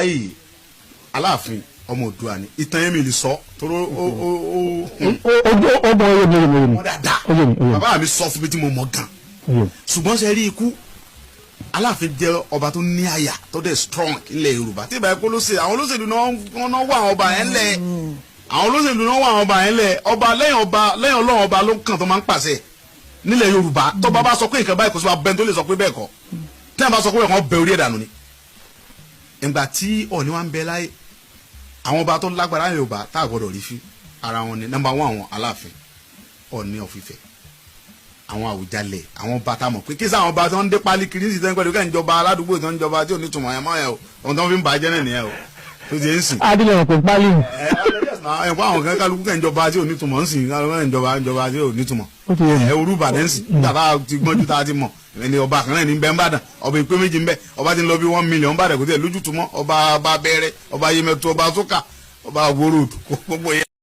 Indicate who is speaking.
Speaker 1: láyé yìí, Aláàfin ọmọ Oòduà ni. Ìtàn yẹn mi lè sọ tóró ó
Speaker 2: Ó bọ oyè mi, oyè mi, oyè mi.
Speaker 1: Wọ́n dáadáa.
Speaker 2: Oyè mi, oyè mi.
Speaker 1: Bàbá mi sọ fún mi tí mo mọ̀ gan.
Speaker 2: Oyè mi.
Speaker 1: Ṣùgbọ́n ṣe rí ikú Aláàfin, jẹ́ ọba tó ní àyà, tó dẹ̀ strong nílẹ̀ Yorùbá. Tí ìbáyé kó ló ṣe àwọn olóṣèlú náà, wọ́n náà wà àwọn ọba yẹn lẹ̀, àwọn olóṣèlú náà wà àwọn ọba yẹn lẹ̀. Ọba lẹ́yìn, ọba lẹ́yìn Ọlọ́run, ọba ló kàn tó máa ń pàṣẹ nílẹ̀ Yorùbá. Tó bá bá sọ pé nǹkan báyìí, kò sí wa bẹ́ẹ̀ tó lè sọ pé bẹ́ẹ̀ kọ́. Tí wọ́n bá sọ pé bẹ́ẹ̀ kọ́, bẹ orí ẹ̀ dànù ni. Ìgbà tí Ọọ̀ni wa ń bẹ láyé, àwọn ọba tó lágbára Yorùbá tá a gbọ́dọ̀ rí fi ara wọn ni number one, àwọn Aláàfin, Ọọ̀ni of Ifẹ̀, àwọn Àwùjalẹ̀, àwọn ọba tá a mọ̀ pé kí sáwọn ọba tó ń dé pálí kiri sí sẹ́yìn pẹ̀lú kẹ́ ń jọba aládùúgbò tó ń jọba tí ò ní tùmọ̀ ẹ̀ mọ́ ẹ̀ o. Ohun tó ń fi ń bàjẹ́ náà nìyẹn o tó ti ń sìn.
Speaker 2: Adílẹ̀ wọn pè pálí.
Speaker 1: Ẹ ẹ àwọn kan, kálukú kẹ́ ń jọba tí ò ní tùmọ̀ ń sìn, kálukú kẹ́ ń jọba tí ò ní tùmọ̀.
Speaker 2: Ó ti yé mi.
Speaker 1: Ẹ orú Ìbàdàn ń sìn tàbá ti gbọ́njú tá a ti mọ̀ ẹni ọba kan náà ní bẹ́ẹ̀ ń bàdàn. Ọba ìpé méjì ń bẹ, ọba ti ń lọ bí 1 million bàdàn, kò tí ẹ̀ lójútùmọ̀. Ọba, ọba bẹ̀rẹ̀, ọba Yemẹtu, ọba Sókà, ọba Àwòrò, gbogbo yẹn.